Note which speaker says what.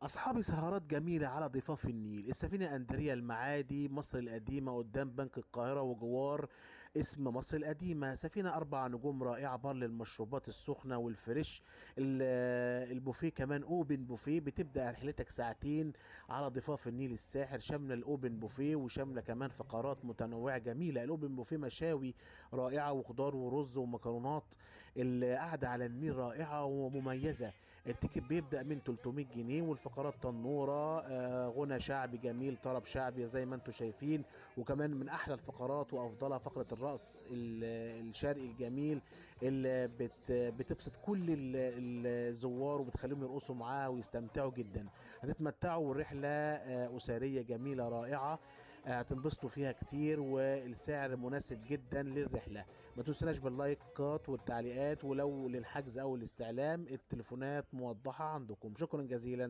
Speaker 1: أصحابي سهرات جميلة على ضفاف النيل، السفينة أندريا المعادي، مصر القديمة قدام بنك القاهرة وجوار اسم مصر القديمة. سفينة 4 نجوم رائعة، بار للمشروبات السخنة وال fresh، البوفيه كمان open buffet. بتبدأ رحلتك ساعتين على ضفاف النيل الساحر، شاملة ال open buffet وشاملة كمان فقرات متنوعة جميلة. ال open buffet مشاوي رائعة وخضار ورز ومكرونات. القعدة على النيل رائعة ومميزة. ال ticket بيبدأ من 300 جنيه، والفقرات تنورة، غنى شعبي جميل، طرب شعبي زي ما انتم شايفين. وكمان من احلى الفقرات وافضلها فقرة الرقص الشرقي الجميل اللي بتبسط كل الزوار وبتخليهم يرقصوا معاها ويستمتعوا جدا. هتتمتعوا، والرحلة أسرية جميلة رائعة، هتنبسطوا فيها كتير، والسعر مناسب جدا للرحلة. ما تنسوناش باللايكات والتعليقات، ولو للحجز او الاستعلام التليفونات موضحة عندكم. شكرا جزيلا.